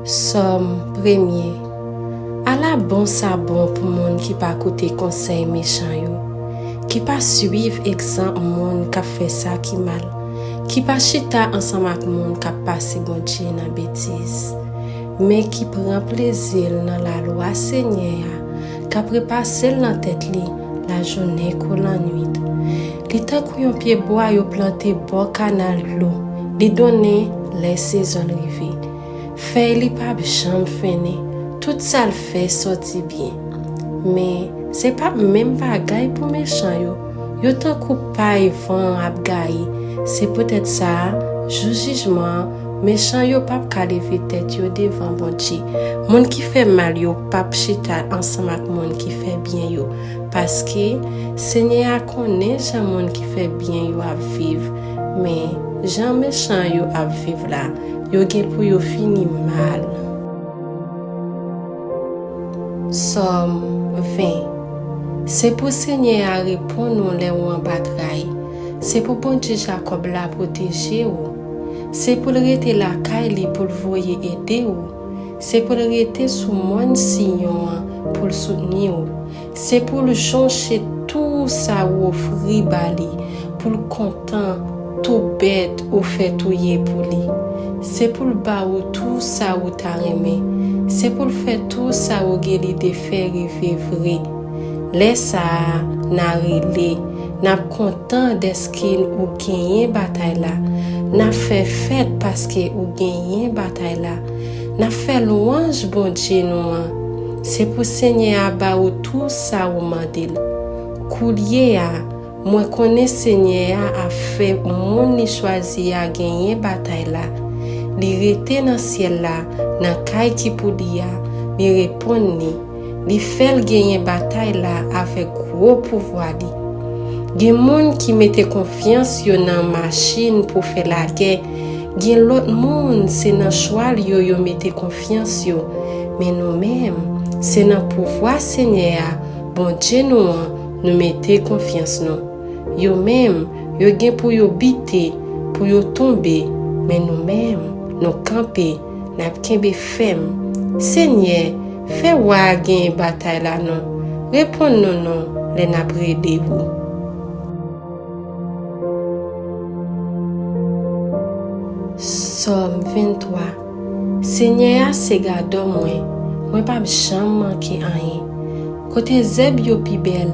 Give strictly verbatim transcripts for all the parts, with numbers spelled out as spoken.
Sòm premye. Ala bon sa bon pou moun ki pa koute konsèy mechan yo, ki pa suiv egzanp moun k ap fè sa ki mal, ki pa chita ansanm ak moun k ap pase Bondye nan betiz, men ki pran plezi l nan lalwa Senyè a, k ap repase l nan tèt li lajounen kou lannwit. Li tankou yon pyebwa yo plante bò kanal dlo, li donnen lè sezon l rive. Fèy li p ap janm fennen, tout sa l fè sòti byen. Men, se p ap menm bagay pou mechan yo. Yo tankou pay van an ap gaye. Se poutèt sa a, jou jijman an, mechan yo p ap ka leve tèt yo devan Bondye. Moun ki fè mal yo p ap chita ansanm ak moun ki fè byen yo, paske Senyè a konnen jan moun ki fè byen yo ap viv, men jan mechan yo ap viv la, yo gen pou yo fini mal. Sòm ven. Se pou Senyè a reponn ou lè ou anba tray. Se pou Bondye Jakòb la pwoteje ou. Se pou l rete lakay li pou l voye ede ou. Se pou l rete sou mòn Siyon an pou l soutni ou. Se pou l jonche tou sa ou ofri ba li, pou l kontan tou bèt ou fè touye pou li. Se pou l ba ou tou sa ou ta renmen. Se pou l fè tou sa ou gen lide fè rive vre. Lè sa a, n a rele, n ap kontan dèske ou genyen batay la. N ap fè fèt paske ou genyen batay la. N ap fè lwanj Bondye nou an. Se pou Senyè a ba ou tou sa ou mande l. Koulye a, mwen konnen Senyè a ap fè moun li chwazi a genyen batay la. Li rete nan syèl la, nan kay ki pou li a, li reponn li. Li fè l genyen batay la avèk gwo pouvwa li. Gen moun ki mete konfyans yo nan machin pou fè lagè. Gen lòt moun, se nan chwal yo yo mete konfyans yo. Men nou menm, se nan pouvwa Senyè a, Bondye nou an, nou mete konfyans nou. Yo menm, yo gen pou yo bite, pou yo tonbe, men nou menm, nou kanpe, n ap kenbe fèm. Senyè, fè wa a genyen batay la non. Reponn nou non lè n ap rele ou. Sòm venntwa. Senyè a se gadò mwen, mwen p ap janm manke anyen. Kote zèb yo pi bèl,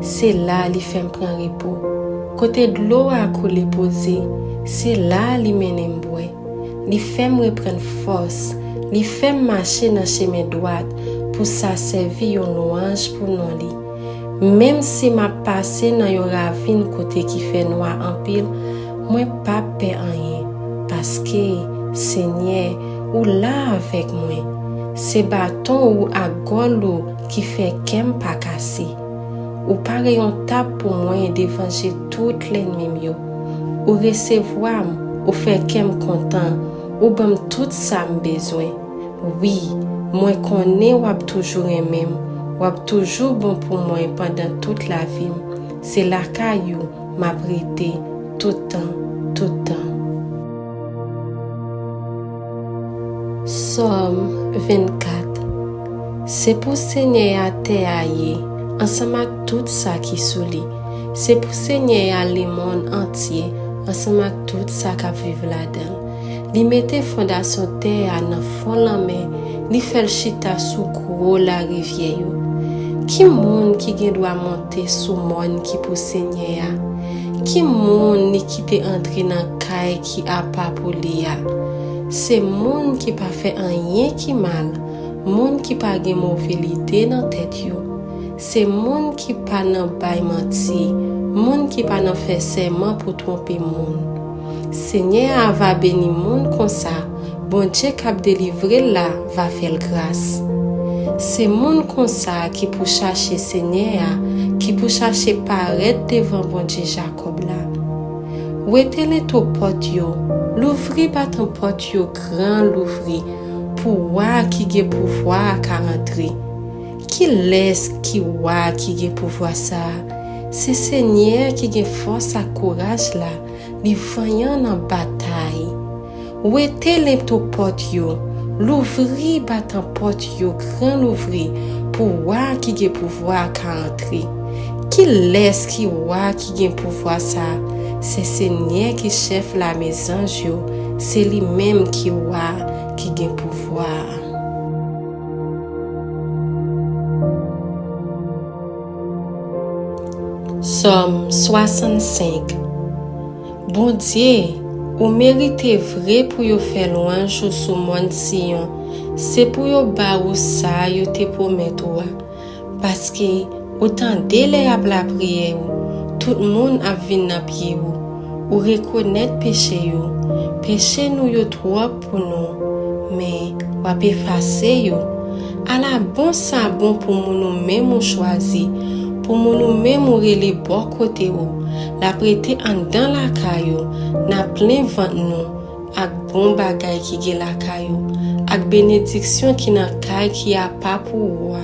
se la li fè m pran repo. Kote dlo a koule poze, se la li mennen m bwè. Li fè m reprann fòs, li fè m mache nan chemen dwat pou sa sèvi yon lwanj pou non li. Menm si m ap pase nan yon ravin kote ki fè nwa anpil, mwen p ap pè anyen, paske, Senyè, ou la avèk mwen. Se baton ou ak gòl ou ki fè kè m pa kase. Ou pare yon tab pou mwen devan je tout lènmi m yo. Ou resevwa m, ou fè kè m kontan, ou ban m tout sa m bezwen. Wi, mwen konnen w ap toujou renmen m, w ap toujou bon pou mwen pandan tout lavi m. Se lakay ou m ap rete toutan, toutan. Sòm vennkat. Se pou Senyè a tè a ye, ansanm ak tout sa ki sou li. Se pou Senyè a lemonn antye, ansanm ak tout sa k ap viv ladan l. Li mete fondasyon tè a nan fon lanmè, li fè l chita sou gwo larivyè yo. Ki moun ki gen dwa monte sou mòn ki pou Senyè a? Ki moun li kite antre nan kay ki apa pou li a? Se moun ki pa fè anyen ki mal, moun ki pa gen move lide nan tèt yo. Se moun ki pa nan bay manti, moun ki pa nan fè sèman pou twonpe moun. Senyè a va beni moun konsa, Bondye k ap delivre l la va fè l gras. Se moun konsa ki pou chache Senyè a, ki pou chache parèt devan Bondye Jakòb la. Wete leto pòt yo, louvri baton pòt yo gran louvri, pou wa ki gen pouvwa a ka rantre. Kilès ki wa ki gen pouvwa sa a? Se Senyè ki gen fòs ak kouraj la, li vanyan nan batay. Wete leto pòt yo, Louvri batan pòt yo gran louvri pou wa ki gen pouvwa a ka antre. Kilès ki wa ki gen pouvwa sa a? Se Senyè ki chèf lame zanj yo, se li menm ki wa ki gen pouvwa a. Sòm swasannsenk. Bondye, ou merite vre pou yo fè lwanj ou sou mòn Siyon. Se pou yo ba ou sa yo te pwomèt ou a. Paske ou tande lè y ap lapriyè ou, tout moun ap vin nan pye ou. Ou rekonèt peche yo. Peche nou yo twòp pou nou, men w ap efase yo. Ala bon sa bon pou moun ou menm ou chwazi, pou moun ou menm ou rele bò kote ou. L ap rete anndan lakay ou, n ap plen vant nou ak bon bagay ki gen lakay ou, ak benediksyon ki nan kay ki apa pou ou a.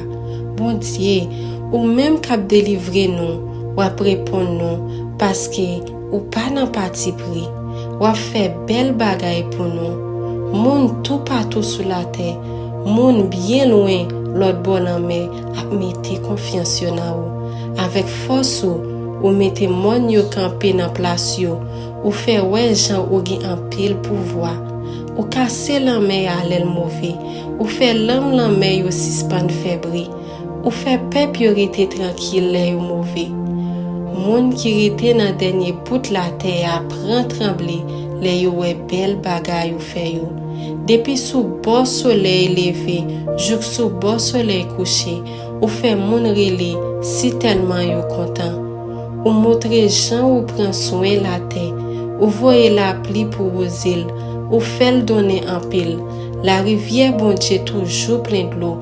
Bondye, ou menm k ap delivre nou, w ap reponn nou, paske ou pa nan patipri. W ap fè bèl bagay pou nou. Moun toupatou sou latè, moun byen lwen lòtbò lanmè ap mete konfyans yo nan ou. Avèk fòs ou, ou mete mòn yo kanpe nan plas yo. Ou fè wè jan ou gen anpil pouvwa. Ou kase lanmè a lè l move. Ou fè lanm lanmè yo sispann fè bri. Ou fè pèp yo rete trankil lè yo move. Moun ki rete nan dènye bout latè a pran tranble lè yo wè bèl bagay ou fè yo. Depi sou bò solèy leve jouk sou bò solèy kouche, ou fè moun rele sitèlman yo kontan. Ou montre jan ou pran swen latè. Ou voye lapli pou wouze l. Ou fè l donnen anpil. Larivyè Bondye toujou plen dlo.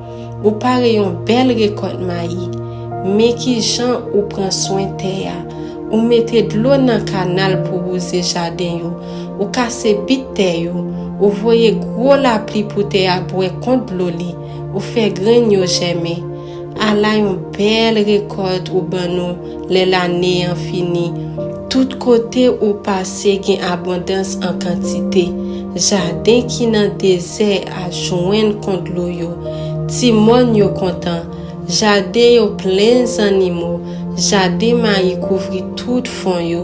Ou pare yon bèl rekòt mayi. Men ki jan ou pran swen tè a. Ou mete dlo nan kanal pou wouze jaden yo. Ou kase bit tè yo. Ou voye gwo lapli pou tè a bwè kont dlo li. Ou fè grenn yo jèmen. Ala yon bèl rekòt ou ban nou lè lane an fini! Tout kote ou pase gen abondans an kantite. Jaden ki nan dezè a jwenn kont dlo yo. Ti mòn yo kontan. Jaden yo plen zannimo. Jaden mayi kouvri tout fon yo.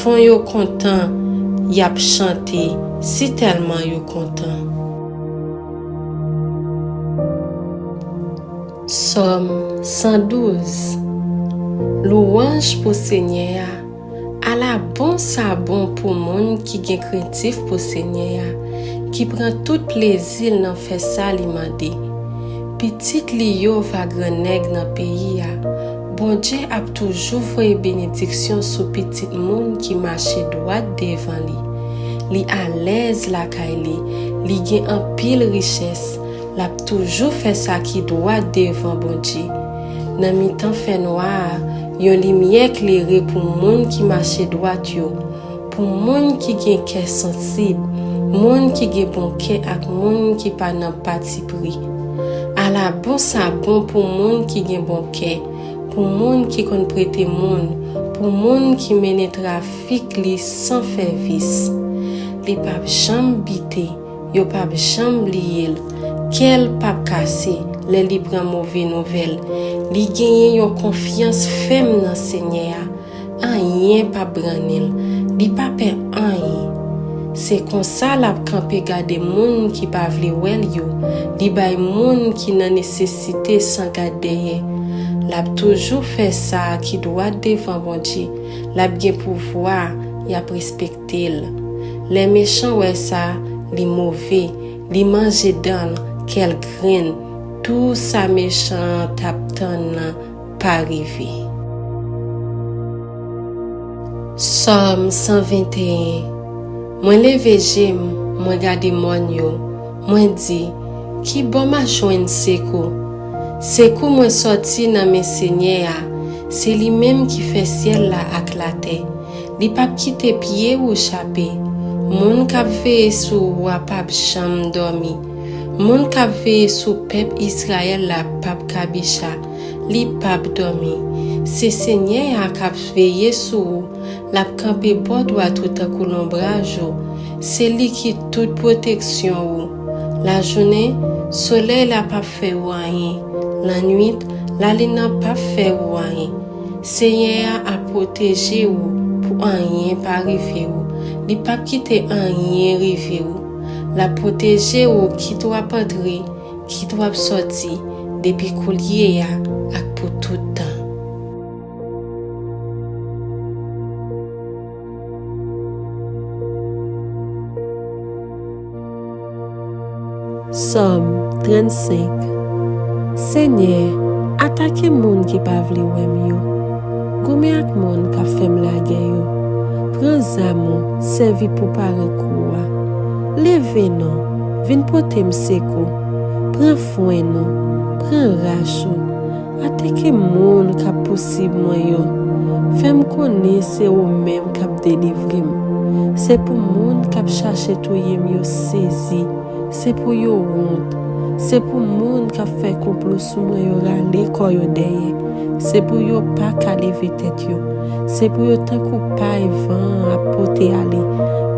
Fon yo kontan, y ap chante, sitèlman yo kontan. Sòm san douz. Lwanj pou Senyè a. Ala bon sa bon pou moun ki gen krentif pou Senyè a, ki pran tout plezi l nan fè sa li mande. Pitit li yo va grannèg nan peyi a. Bondye ap toujou voye benediksyon sou pitit moun ki mache dwat devan li. Li alèz lakay li, li gen anpil richès, l ap toujou fè sa ki dwat devan Bondye. Nan mitan fènwa a, yon limyè klere pou moun ki mache dwat yo, pou moun ki gen kè sansib, moun ki gen bon kè ak moun ki pa nan patipri. Ala bon sa bon pou moun ki gen bon kè, pou moun ki konn prete moun, pou moun ki mennen trafik li san fè vis. Li p ap janm bite, yo p ap janm bliye l. Kè l p ap kase lè li pran move nouvèl. Li genyen yon konfyans fèm nan Senyè a. Anyen p ap brannen l. Li pa pè anyen. Se konsa l ap kanpe gade moun ki pa vle wè l yo. Li bay moun ki nan nesesite san gad dèyè. L ap toujou fè sa ki dwat devan Bondye. L ap gen pouvwa, y ap respekte l. Lè mechan wè sa, li move, li manje dan l, kè l grenn. Tou sa mechan an t ap tann nan pa rive. Sòm san venteyen. Mwen leve je m, mwen gade mòn yo. Mwen di, ki bò m a jwenn sekou? Sekou mwen sòti nan men Senyè a, se li menm ki fè syèl la ak latè. Li p ap kite pye ou chape. Moun k ap veye sou ou a p ap janm dòmi. Moun k ap veye sou pèp Izrayèl la p ap kabicha. Li p ap dòmi. Se Senyè a k ap veye sou ou. L ap kanpe bò dwat ou tankou lonbraj ou. Se li ki tout pwoteksyon ou. Lajounen, solèy la p ap fè ou anyen. Lannwit, lalin nan p ap fè ou anyen. Senyè a ap pwoteje ou pou anyen pa rive ou. Li p ap kite anyen rive ou. L ap pwoteje ou kit w ap antre, kit w ap sòti, depi koulye a ak pou tout tan. Sòm trannsenk. Senyè, atake moun ki pa vle wè m yo. Goumen ak moun k ap fè m lagè yo. Pran zam ou, sèvi pou pare kou a. Leve non, vin pote m sekou. Pran fwen non, pran rach ou. Atake moun k ap pousib mwen yo. Fè m konnen se ou menm k ap delivre m. Se pou moun k ap chache touye m yo sezi. Se pou yo wont. Se pou moun k ap fè konplo sou mwen yo rale kò yo dèyè. Se pou yo pa ka leve tèt yo. Se pou yo tankou pay van an ap pote ale.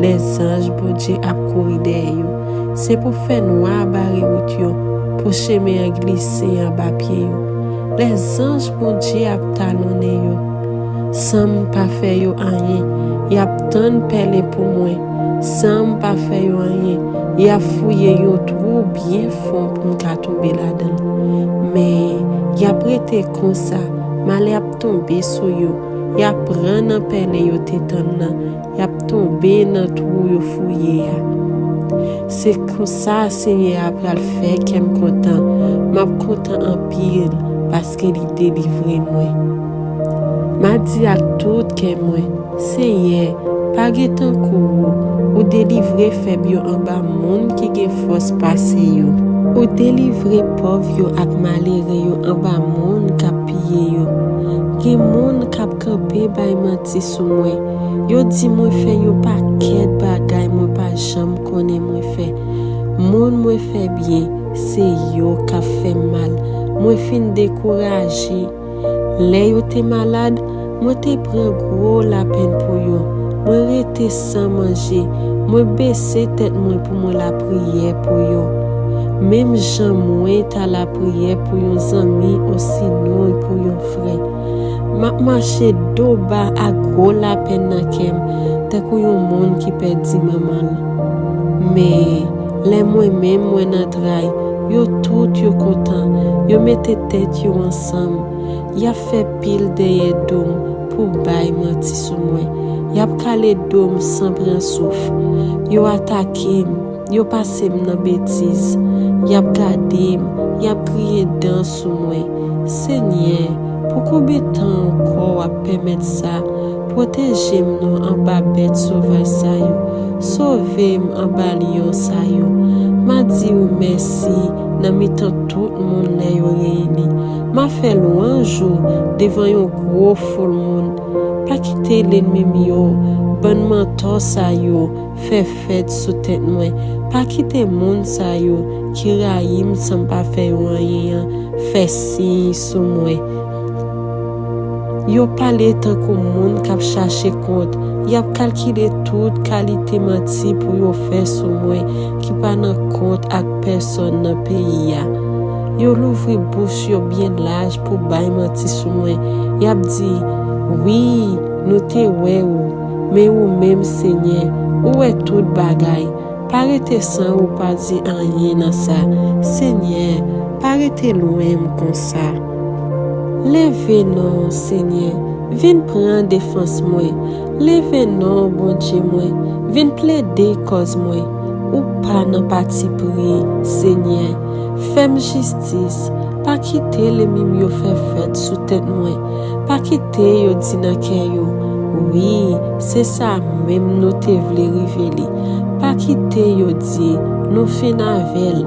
Lèzanj Bondye ap kouri dèyè yo. Se pou fènwa bare wout yo, pou chemen an glise anba pye yo. Lèzanj Bondye ap talonnen yo. San m pa fè yo anyen, y ap tann pèlen pou mwen. San m pa fè yo anyen, y ap fouye yon twou byen fon pou m ka tonbe ladan l. Men, y ap rete konsa, malè ap tonbe sou yo. Y ap pran nan pèlen yo te tann nan. Y ap tonbe nan twou yo fouye a. Se konsa Senyè a pral fè kè m kontan. M ap kontan anpil, paske li delivre mwen. M a di ak tout kè mwen, Senyè, pa gen tankou ou. Ou delivre fèb yo anba moun ki gen fòs pase yo. Ou delivre pòv yo ak malere yo anba moun k ap piye yo. Gen moun k ap kanpe bay manti sou mwen. Yo di mwen fè yon pakèt bagay mwen pa janm konnen mwen fè. Moun mwen fè byen, se yo k ap fè m mal. Mwen fin dekouraje. Lè yo te malad, mwen te pran gwo lapenn pou yo. Mwen rete san manje. Mwen bese tèt mwen pou mwen lapriyè pou yo. Menm jan mwen ta lapriyè pou yon zanmi osinon pou yon frè. M ap mache do ba ak gwo lapenn nan kè m, tankou yon moun ki pèdi manman l. Men, lè mwen menm mwen nan tray, yo tout yo kontan, yo mete tèt yo ansanm, y ap fè pil dèyè do m pou bay manti sou mwen. Y ap kale do m san pran souf. Yo atake m, yo pase m nan betiz. Y ap gade m, y ap griyen dan sou mwen. Senyè, pou konbyen tan ankò w ap pèmèt sa? Pwoteje m non anba bèt sovaj sa yo. Sove m anba lyon sa yo. M a di ou mèsi nan mitan tout moun lè yo reyini. M a fè lwanj ou devan yon gwo foul moun. Pa kite lènmi m yo, bann mantò sa yo, fè fèt sou tèt mwen. Pa kite moun sa yo ki rayi m san m pa fè yo anyen an fè siy sou mwen. Yo pale tankou moun k ap chache kont. Y ap kalkile tout kalite manti pou yo fè sou mwen ki pa nan kont ak pèsonn nan peyi a. Yo louvri bouch yo byen laj pou bay manti sou mwen. Y ap di, wi, nou te wè ou, men ou menm, Senyè, ou wè tout bagay. Pa rete san ou pa di anyen nan sa. Senyè, pa rete lwen m konsa. Leve non, Senyè, vin pran defans mwen. Leve non, Bondye mwen, vin plede kòz mwen. Ou pa nan patipri, Senyè. Fè m jistis, pa kite lènmi m yo fè fèt sou tèt mwen. Pa kite yo di nan kè yo, wi, se sa menm nou te vle rive li. Pa kite yo di, nou fin avè l.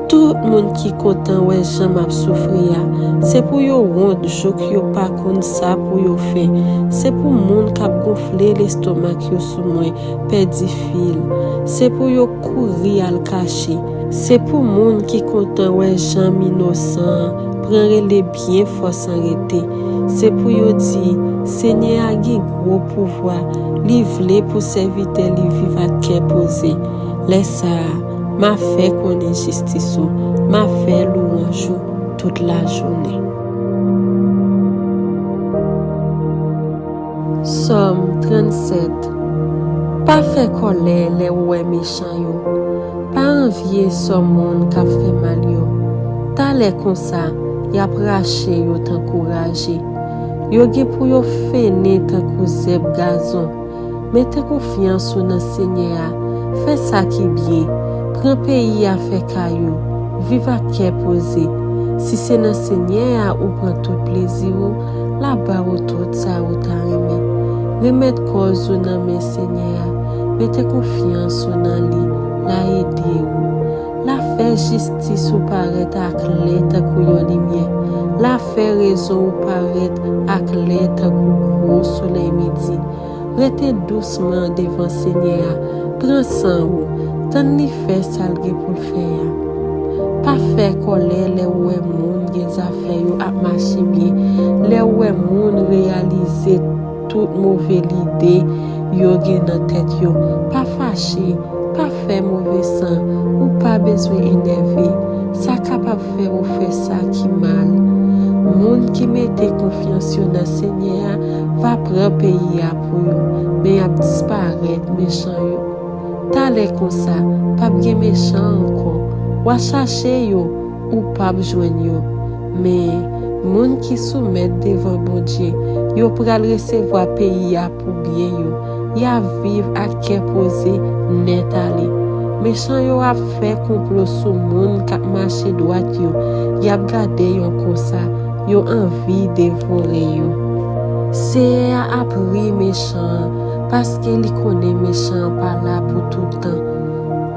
Tout moun ki kontan wè jan m ap soufri a, se pou yo wont jouk yo pa konn sa pou yo fè. Se pou moun k ap gonfle lestomak yo sou mwen pèdi fil. Se pou yo kouri al kache. Se pou moun ki kontan wè jan m inosan an pran rele byen fò san rete. Se pou yo di, Senyè a gen gwo pouvwa, li vle pou sèvitè li viv ak kè poze. Lè sa a, M a fè konnen jistis ou, m a fè lwanj ou tout lajounen. Sòm trannsèt. Pa fè kòlè lè w wè mechan yo. Pa anvye sò moun k ap fè mal yo. Talè konsa, y ap rache yo tankou raje. Yo gen pou yo fennen tankou zèb gazon. Mete konfyans ou nan Senyè a. Fè sa ki byen. Pran peyi a fè kay ou. Viv ak kè poze. Si se nan Senyè a ou pran tout plezi ou, l ap ba ou tout sa ou ta renmen. Remèt kòz ou nan men Senyè a. Mete konfyans ou nan li. L a ede ou. L a fè jistis ou parèt aklè tankou yon limyè. L a fè rezon ou parèt aklè tankou gwo solèy midi. Rete dousman devan Senyè a. Pran san ou. Tann li fè sa l gen pou l fè a. Pa fè kòlè lè w wè moun gen zafè yo ap mache byen, lè w wè moun reyalize tout move lide yo gen nan tèt yo. Pa fache, pa fè move san, ou pa bezwen enève. Sa kapab fè ou fè sa ki mal. Moun ki mete konfyans yo nan Senyè a va pran peyi a pou yo, men y ap disparèt mechan yo. Talè konsa, p ap gen mechan ankò. W a chache yo, ou p ap jwenn yo. Men, moun ki soumèt devan Bondye, yo pral resevwa peyi a pou byen yo. Y a viv ak kè poze nèt ale. Mechan yo ap fè konplo sou moun k ap mache dwat yo. Y ap gade yon konsa, yo anvi devore yo. Seyè a ap ri mechan an, paske li konnen mechan an pa la pou tout tan.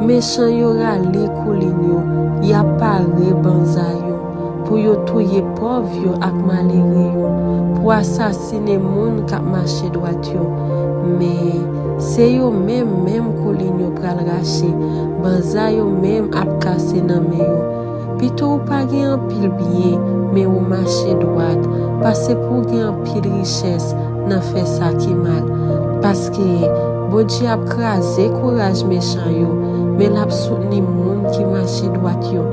Mechan yo rale koulin yo, y ap pare banza yo, pou yo touye pòv yo ak malere yo, pou asasinen moun k ap mache dwat yo. Men, se yo menm menm koulin yo pral rache, banza yo menm ap kase nan men yo. Pito ou pa gen anpil byen, men ou mache dwat, pase pou w gen anpil richès nan fè sa ki mal. Paske Bondye ap kraze kouraj mechan yo, men l ap soutni moun ki mache dwat yo.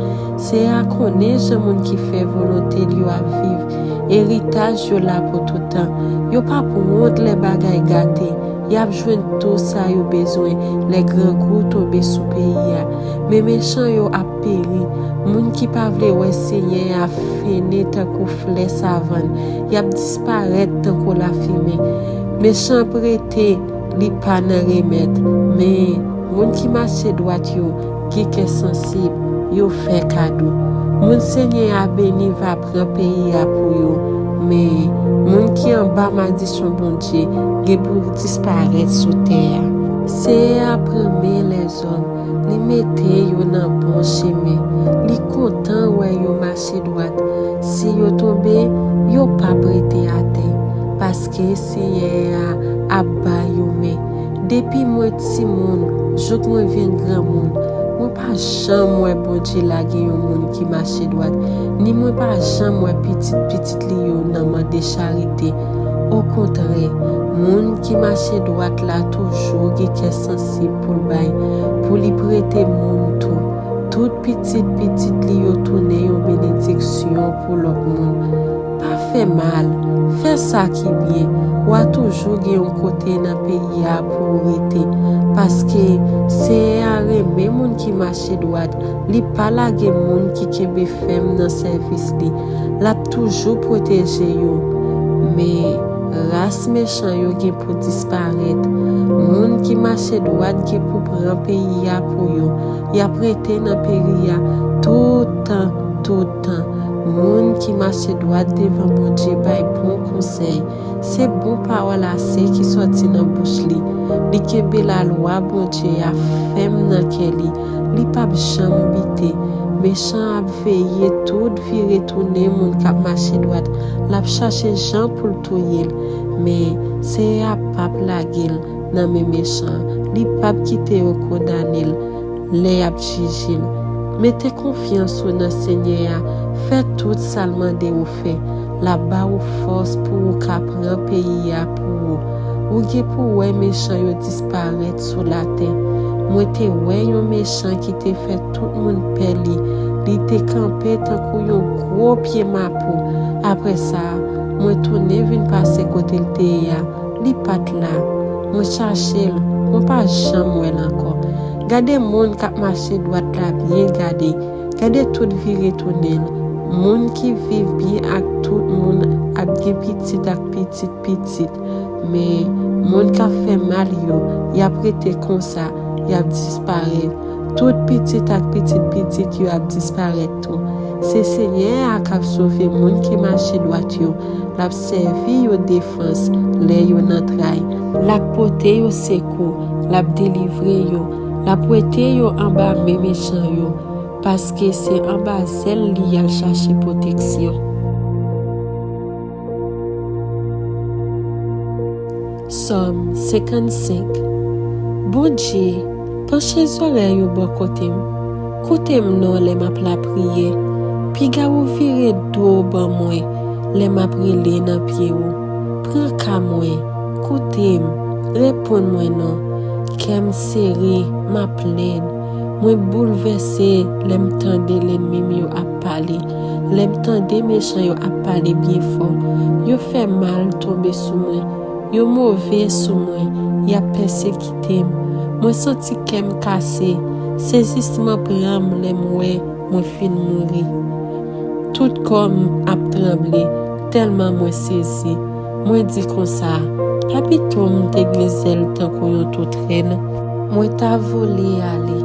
Seyè a konnen jan moun ki fè volonte l yo ap viv. Eritaj yo la pou tout tan. Yo p ap wont lè bagay gate. Y ap jwenn tou sa yo bezwen lè grangou tonbe sou peyi a. Men mechan yo ap peri. Moun ki pa vle wè Senyè a fennen tankou flè savann. Y ap disparèt tankou lafimen. Mechan ap rete, li pa nan remèd. Men, moun ki mache dwat yo gen kè sansib, yo fè kado. Moun Senyè a beni va pran peyi a pou yo. Men, moun ki anba maldisyon Bondye gen pou disparèt sou tè a. Seyè a pran men lèzòm, li mete yo nan bon chemen. Li kontan wè yo mache dwat. Si yo tonbe, yo p ap rete atè, paske Seyè a ap ba yo men. Depi mwen timoun, jouk mwen vin granmoun, mwen pa janm wè Bondye lage yon moun ki mache dwat, ni mwen pa janm wè pitit pitit li yo nan mande charite. Okontrè, moun ki mache dwat la toujou gen kè sansib pou l bay, pou li prete moun tou. Tout pitit pitit li yo tounen yon benediksyon pou lòt moun. Pa fè mal, fè sa ki byen. W a toujou gen yon kote nan peyi a pou w rete. Paske Seyè a renmen moun ki mache dwat, li pa lage moun ki kenbe fèm nan sèvis li. L ap toujou pwoteje yo. Men, ras mechan yo gen pou disparèt. Moun ki mache dwat gen pou pran peyi a pou yo. Y ap rete nan peyi a tout tan, tout tan. Moun ki mache dwat devan Bondye bay bon konsèy. Se bon pawòl ase ki sòti nan bouch li. Li kenbe lalwa Bondye a fèm nan kè li. Li p ap janm bite. Mechan ap veye tout vire tounen moun k ap mache dwat. L ap chache jan pou l touye l. Men, Seyè a p ap lage l nan men mechan. Li p ap kite yo kondane l lè y ap jije l. Mete konfyans ou nan Senyè a, fè tout sa l mande ou fè. L ap ba ou fòs pou ou ka pran peyi a pou ou. Ou gen pou wè mechan yo disparèt sou latè. Mwen te wè yon mechan ki te fè tout moun pè li. Li te kanpe tankou yon gwo pye mapou. Apre sa, mwen tounen vin pase kote l te ye a. Li pa t la. Mwen chache l, mwen pa janm wè l ankò. Gade moun k ap mache dwat la byen gade. Gade tout vire tounen l. Moun ki viv byen ak tout moun ap gen pitit ak pitit pitit. Men, moun k ap fè mal yo, y ap rete konsa, y ap disparèt. Tout pitit ak pitit pitit yo ap disparèt tou. Se Senyè a k ap sove moun ki mache dwat yo. L ap sèvi yo defans lè yo nan tray. L ap pote yo sekou. L ap delivre yo. L ap wete yo anba men mechan yo. Paske se anba zèl li y al chache pwoteksyon. Sòm senkannsenk. Bondye, panche zòrèy ou bò kote m. Koute m non lè m ap lapriyè. Piga ou vire do w ban mwen lè m ap rele nan pye ou. Pran ka mwen, koute m, reponn mwen non. Kè m sere, m ap plèd. Mwen boulvèse lè m tande lènmi m yo ap pale, lè m tande mechan yo ap pale byen fò. Yo fè mal tonbe sou mwen, yo move sou mwen, y ap pèsekite m. Mwen santi kè m kase, sezisman pran m lè m wè mwen fin mouri. Tout kò m ap tranble, tèlman mwen sezi. Mwen di konsa, pa pito m te gen zèl tankou yon toutrenn. Mwen ta vole ale,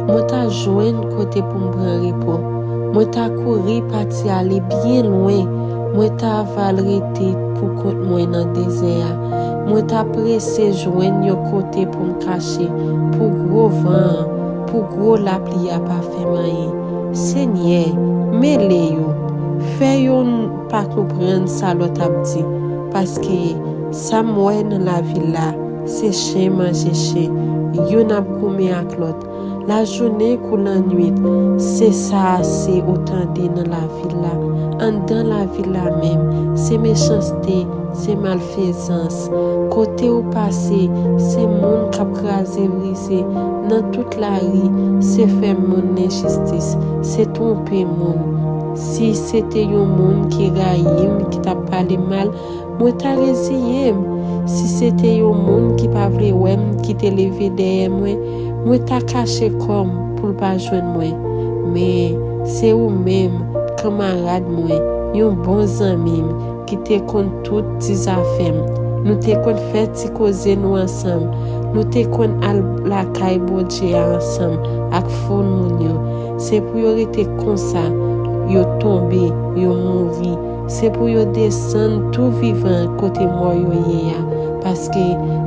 mwen ta jwenn kote pou m pran repo. Mwen ta kouri pati ale byen lwen, mwen ta va al rete poukont mwen nan dezè a. Mwen ta prese jwenn yon kote pou m kache, pou gwo van an, pou gwo lapli a pa fè m anyen. Senyè, mele yo, fè youn pa konprann sa lòt ap di, paske sa m wè nan lavil la, se chen manje chen, youn ap goumen ak lòt. Lajounen kou lannwit, se sa se ou tande nan lavil la. Anndan lavil la menm, se mechanste, se malfezans. Kote ou pase, se moun k ap kraze brize. Nan tout lari, se fè moun lenjistis, se twonpe moun. Si se te yon moun ki rayi m ki t ap pale mal, mwen ta reziye m. Si se te yon moun ki pa vle wè m ki te leve dèyè mwen, mwen ta kache kò m pou l pa jwenn mwen. Men, se ou menm, kanmarad mwen, yon bon zanmi m, ki te konn tout ti zafè m. Nou te konn fè ti koze nou ansanm. Nou te konn al lakay Bondye a ansanm ak fo moun yo. Se pou yo rete konsa, yo tonbe, yo mouri. Se pou yo desann tou vivan kote mò yo ye a, paske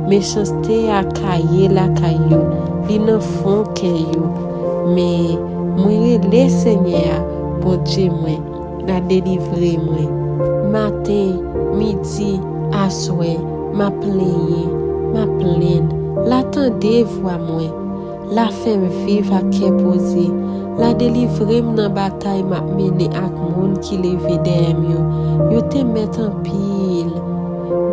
mechanste a kaye lakay yo, li nan fon kè yo. Men, mwen rele Senyè a, Bondye mwen, l a delivre mwen. Maten, midi, aswè, m ap plenyen, m ap plenn, l a tande vwa mwen. L a fè m viv ak kè poze. L a delivre m nan batay m ap mennen ak moun ki leve dèyè m yo. Yo te mèt anpil.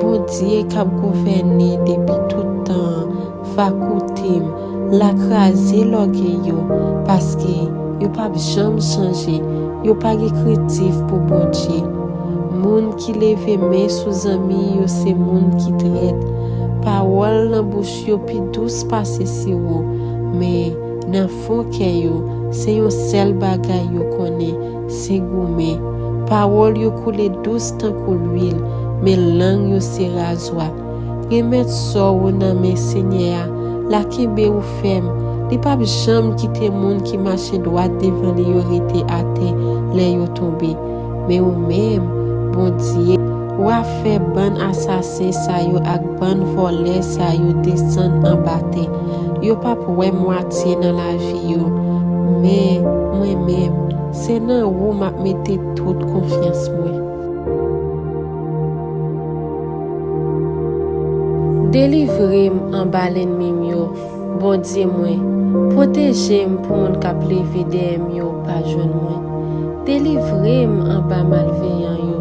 Bondye k ap gouvène depi tout tan an va koute m. L a kraze lògèy yo, paske yo p ap janm chanje. Yo pa gen krentif pou Bondye. Moun ki leve men sou zanmi yo se moun ki trèt. Pawòl nan bouch yo pi dous pase siwo, men nan fon kè yo, se yon sèl bagay yo konnen, se goumen. Pawòl yo koule dous tankou lwil, men lang yo se razwa. Remèt sò w nan men Senyè a, l a kenbe w fèm. Li p ap janm kite moun ki mache dwat devan li yo rete atè lè yo tonbe. Men ou menm, Bondye, w a fè bann asasen sa yo ak bann vòlè sa yo desann anba tè. Yo p ap wè mwatye nan lavi yo. Men, mwen menm, se nan ou m ap mete tout konfyans mwen. Delivre m anba lènmi m yo, Bondye mwen. Pwoteje m pou moun k ap leve dèyè m yo pa jwenn mwen. Delivre m anba malveyan yo.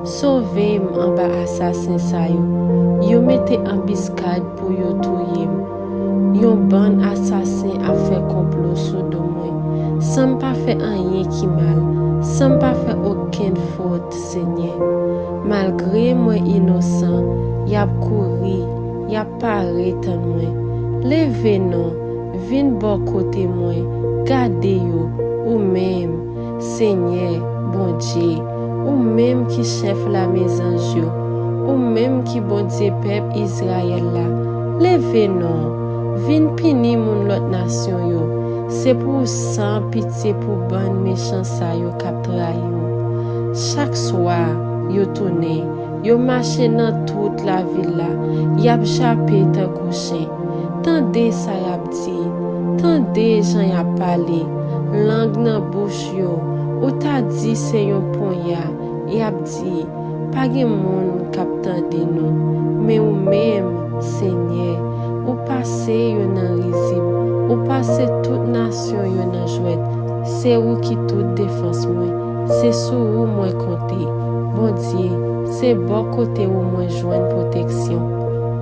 Sove m anba asasen sa yo. Yo mete anbiskad pou yo touye m. Yon bann asasen ap fè konplo sou do mwen, san m pa fè anyen ki mal, san m pa fè okenn fòt, Senyè. Malgre mwen inosan, y ap kouri, y ap pare tann mwen. Leve non, vin bò kote mwen, gade yo, ou menm, Senyè, Bondye, ou menm ki chèf lame zanj yo, ou menm ki Bondye pèp Izrayèl la, leve non, vin pini moun lòt nasyon yo. Se pou w san pitye pou bann mechan sa yo k ap trayi w. Chak swa, yo tounen, yo mache nan tout lavil la, y ap jape tankou chen. Tande sa y ap di, tande jan y ap pale, lang nan bouch yo, ou ta di se yon ponya, y ap di, pa gen moun k ap tande nou. Men ou menm, Senyè, ou pase yo nan rizib, ou pase tout nasyon yo nan jwèt. Se ou ki tout defans mwen, se sou ou mwen konte. Bondye, se bò kote ou mwen jwenn pwoteksyon.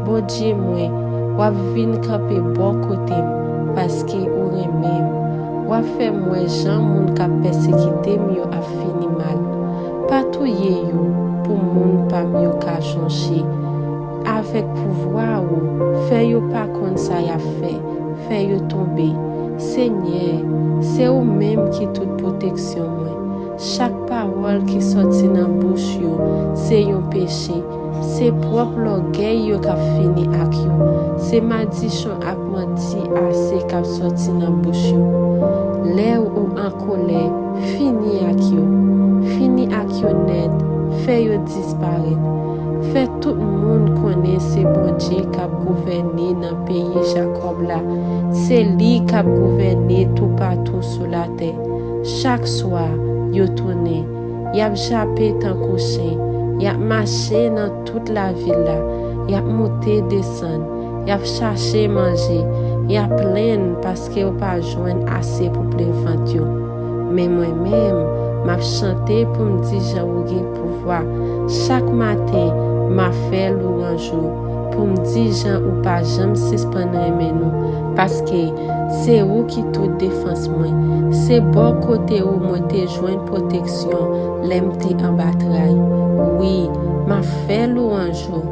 Bondye mwen, w ap vin kanpe bò kote m, paske ou renmen m. W ap fè m wè jan moun k ap pèsekite m yo ap fini mal. Pa touye yo pou moun pa m yo ka jonche. Avèk pouvwa ou, fè yo pa konn sa y ap fè, fè yo tonbe. Senyè, se ou menm ki tout pwoteksyon mwen. Chak pawòl ki sòti nan bouch yo se yon peche. Se pwòp lògèy yo k ap fini ak yo. Se madichon ak manti ase k ap sòti nan bouch yo. Lè ou an kolè, fini ak yo. Fini ak yo nèt, fè yo disparèt. Fè tout moun konnen se Bondye k ap gouvène nan peyi Jakòb la. Se li k ap gouvène toupatou sou latè. Chak swa, yo tounen. Y ap jape tankou chen. Y ap mache nan tout lavil la. Y ap moute desann. Y ap chache manje. Y ap plenn paske yo pa jwenn ase pou plen vant yo. Men mwen menm, m ap chante pou m di jan ou gen pouvwa. Chak maten, m ap fè lwanj ou, pou m di jan ou pa janm sispann renmen nou, paske se ou ki tout defans mwen. Se bò kote ou mwen te jwenn pwoteksyon lè m te anba tray. Wi, m ap fè lwanj ou,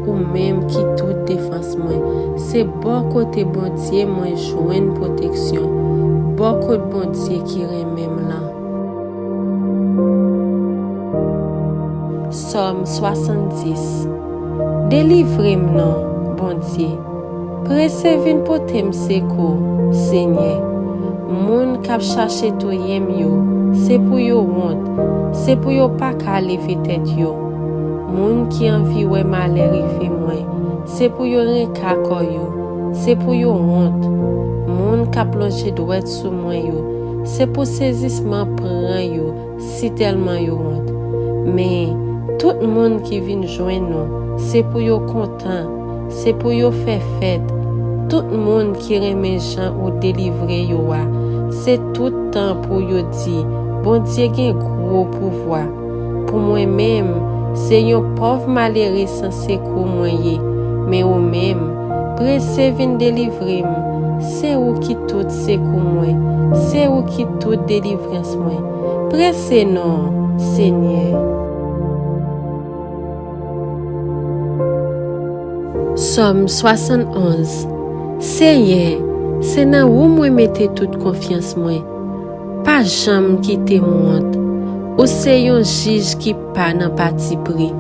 ou menm ki tout defans mwen. Se bò kote Bondye mwen jwenn pwoteksyon, bò kot Bondye ki renmen m lan. Sòm swasanndis. Delivre m non, Bondye. Prese vin pote m sekou, Senyè. Moun k ap chache touye m yo, se pou yo wont, se pou yo pa ka leve tèt yo. Moun ki anvi wè malè rive mwen, se pou yo renka kò yo, se pou yo wont. Moun k ap lonje dwèt sou mwen yo, se pou sezisman pran yo, sitèlman yo wont. Men, tout moun ki vin jwenn ou, se pou yo kontan, se pou yo fè fèt. Tout moun ki renmen jan ou delivre yo a, se tout tan pou yo di, Bondye gen gwo pouvwa. Pou mwen menm, se yon pòv malere san sekou mwen ye, men ou menm, prese vin delivre m. Se ou ki tout sekou mwen, se ou ki tout delivrans mwen. Prese non, Senyè. Sòm swasannonz. Senyè, se nan ou mwen mete tout konfyans mwen. Pa janm kite m wont. Ou se yon jij ki pa nan patipri.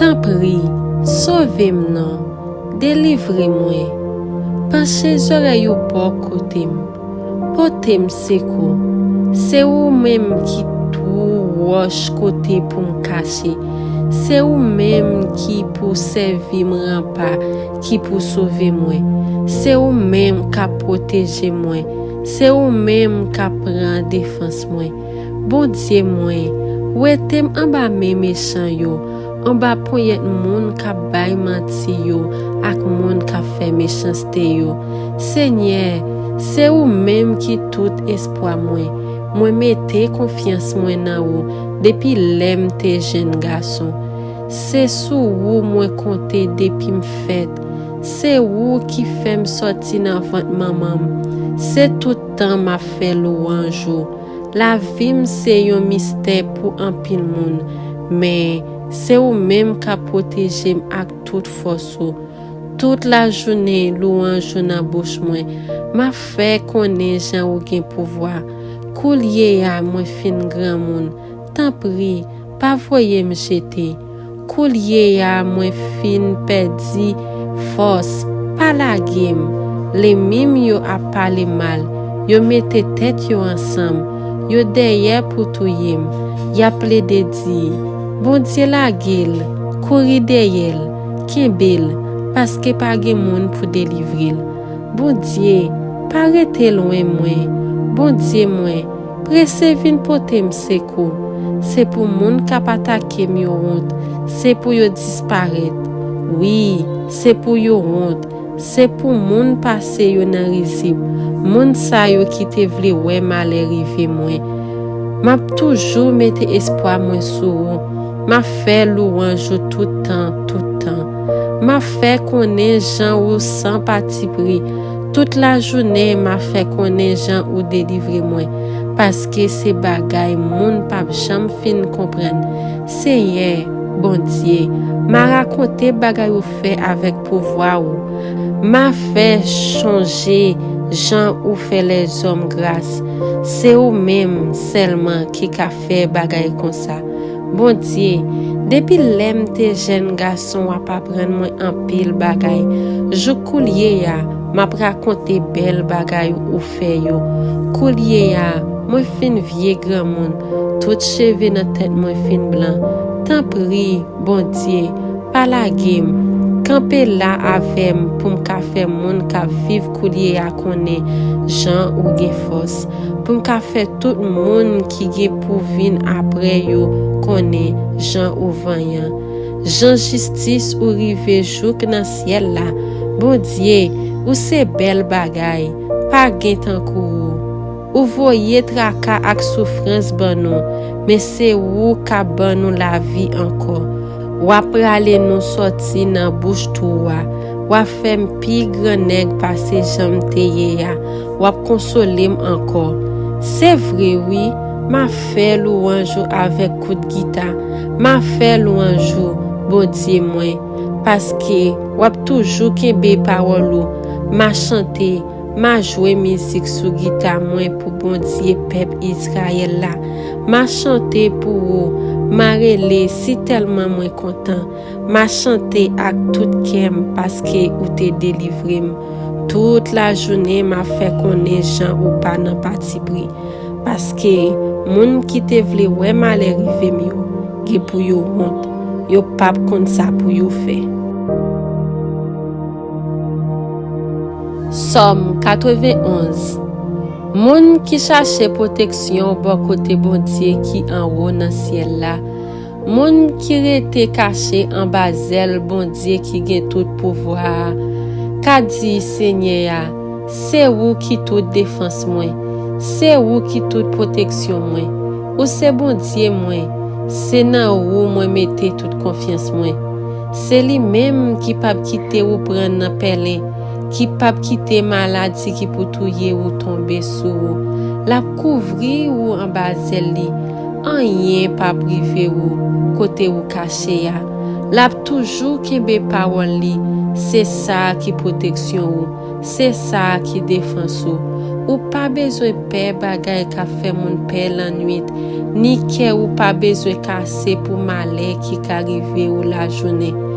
Tanpri, sove m non. Delivre mwen. Panche zòrèy ou bò kote m. Pote m sekou. Se ou menm ki twou wòch kote pou m kache. Se ou menm ki pou sèvi m ranpa, ki pou sove mwen. Se ou menm k ap pwoteje mwen. Se ou menm k ap pran defans mwen. Bondye mwen, wete m anba men mechan yo, anba ponyèt moun k ap bay manti yo ak moun k ap fè mechanste yo. Senyè, se ou menm ki tout espwa mwen. Mwen mete konfyans mwen nan ou depi lè m te jenn gason. Se sou ou mwen konte depi m fèt. Se ou ki fè m sòti nan vant manman m. Se tout tan m ap fè lwanj ou. Lavi m se yon mistè pou anpil moun, men se ou menm k ap pwoteje m ak tout fòs ou. Tout lajounen, lwanj ou nan bouch mwen. M ap fè konnen jan ou gen pouvwa. Koulye a, mwen fin granmoun. Tanpri, pa voye m jete. Koulye a, mwen fin pèdi fòs. Pa lage m. Lènmi m yo ap pale mal. Yo mete tèt yo ansanm. Yo dèyè pou touye m. Y ap plede di, Bondye lage l, kouri dèyè l, kenbe l, paske pa gen moun pou delivre l. Bondye, pa rete lwen mwen. Bondye mwen, prese vin pote m sekou. Se pou moun k ap atake m yo wont. Se pou yo disparèt. Wi, se pou yo wont. Se pou moun pase yo nan rizib. Moun sa yo ki te vle wè malè rive mwen. M ap toujou mete espwa mwen sou ou. M ap fè lwanj ou tout tan, tout tan. M ap fè konnen jan ou san patipri. Tout lajounen, m ap fè konnen jan ou delivre mwen, paske se bagay moun p ap janm fin konprann. Senyè, Bondye, m a rakonte bagay ou fè avèk pouvwa ou. M a fè chonje jan ou fè lèzòm gras. Se ou menm sèlman ki ka fè bagay konsa. Bondye, depi lè m te jèn gason, w ap aprann mwen anpil bagay. Jouk koulye a, m ap rakonte bèl bagay ou fè yo. Koulye a, mwen fin vye granmoun, tout cheve nan tèt mwen fin blan. Tanpri, Bondye, pa lage m. Kanpe la avè m pou m ka fè moun k ap viv koulye a konnen jan ou gen fòs, pou m ka fè tout moun ki gen pou vin apre yo konnen jan ou vanyan, jan jistis ou rive jouk nan syèl la. Bondye, ou se bèl bagay, pa gen tankou ou. Ou voye traka ak soufrans ban nou, men se ou k ap ban nou lavi ankò. W ap rale nou sòti nan bouch twou a. W ap fè m pi gran nèg pase jan m te ye a. W ap konsole m ankò. Se vre, wi, m ap fè lwanj ou avèk kout gita. M ap fè lwanj ou, Bondye mwen, paske w ap toujou kenbe pawòl ou. M a chante, m a jwe mizik sou gita mwen pou Bondye pèp Izrayèl la. M a chante pou ou, m a rele sitèlman mwen kontan. M a chante ak tout kè m paske ou te delivre m. Tout lajounen m ap fè konnen jan ou pa nan patipri. Paske moun ki te vle wè malè rive m yo, gen pou yo wont. Yo p ap konn sa pou yo fè. Sòm katrevenn onz. Moun ki chache pwoteksyon bò kote Bondye ki anwo nan syèl la, moun ki rete kache anba zèl Bondye ki gen tout pouvwa a, ka di Senyè a, Se ou ki tout defans mwen, se ou ki tout pwoteksyon mwen. Ou se Bondye mwen, se nan ou mwen mete tout konfyans mwen. Se li menm ki p ap kite ou pran nan pèlen, ki p ap kite maladi ki pou touye ou tonbe sou ou. L ap kouvri ou anba zèl li, anyen p ap rive ou kote ou kache a. L ap toujou kenbe pawòl li, se sa ki pwoteksyon ou, se sa ki defans ou. Ou pa bezwen pè bagay k ap fè moun pè lannwit, ni kè ou pa bezwen kase pou malè ki ka rive ou lajounen.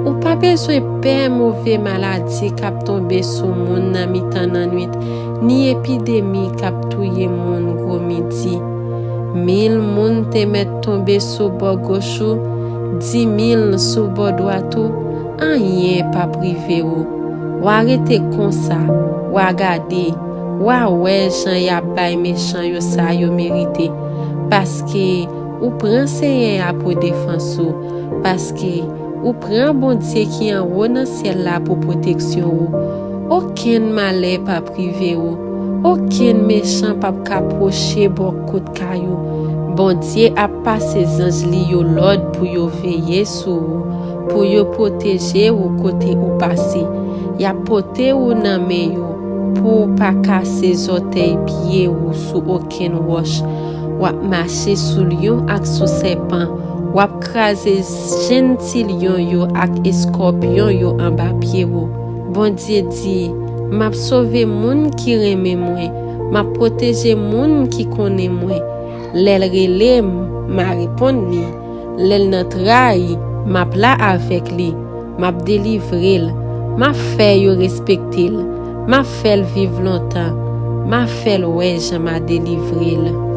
Ou pa bezwen pè move maladi k ap tonbe sou moun nan mitan lannwit, ni epidemi k ap touye moun gwo midi. Mil moun te mèt tonbe sou bò goch ou, dimil sou bò dwat ou, anyen p ap rive ou. W a rete konsa, w a gade, w a wè jan y ap bay mechan yo sa yo merite. Paske ou pran Senyè a pou defans ou, paske ou pran Bondye ki anwo nan syèl la pou pwoteksyon ou. Okenn malè p ap rive ou. Okenn mechan p ap ka pwoche bò kote kay ou. Bondye ap pase zanj li yo lòd pou yo veye sou ou, pou yo pwoteje ou kote ou pase. Y ap pote w nan men yo pou w pa kase zòtèy pye w sou okenn wòch. W ap mache sou lyon ak sou sèpan. W ap kraze jenn ti lyon yo ak eskòpyon yo anba pye w. Bondye di, M ap sove moun ki renmen mwen. M ap pwoteje moun ki konnen mwen. Lè l rele m, m a reponn li. Lè l nan tray, m ap la avèk li. M ap delivre l. M ap fè yo respekte l. M ap fè l viv lontan. M ap fè l wè jan m a delivre l.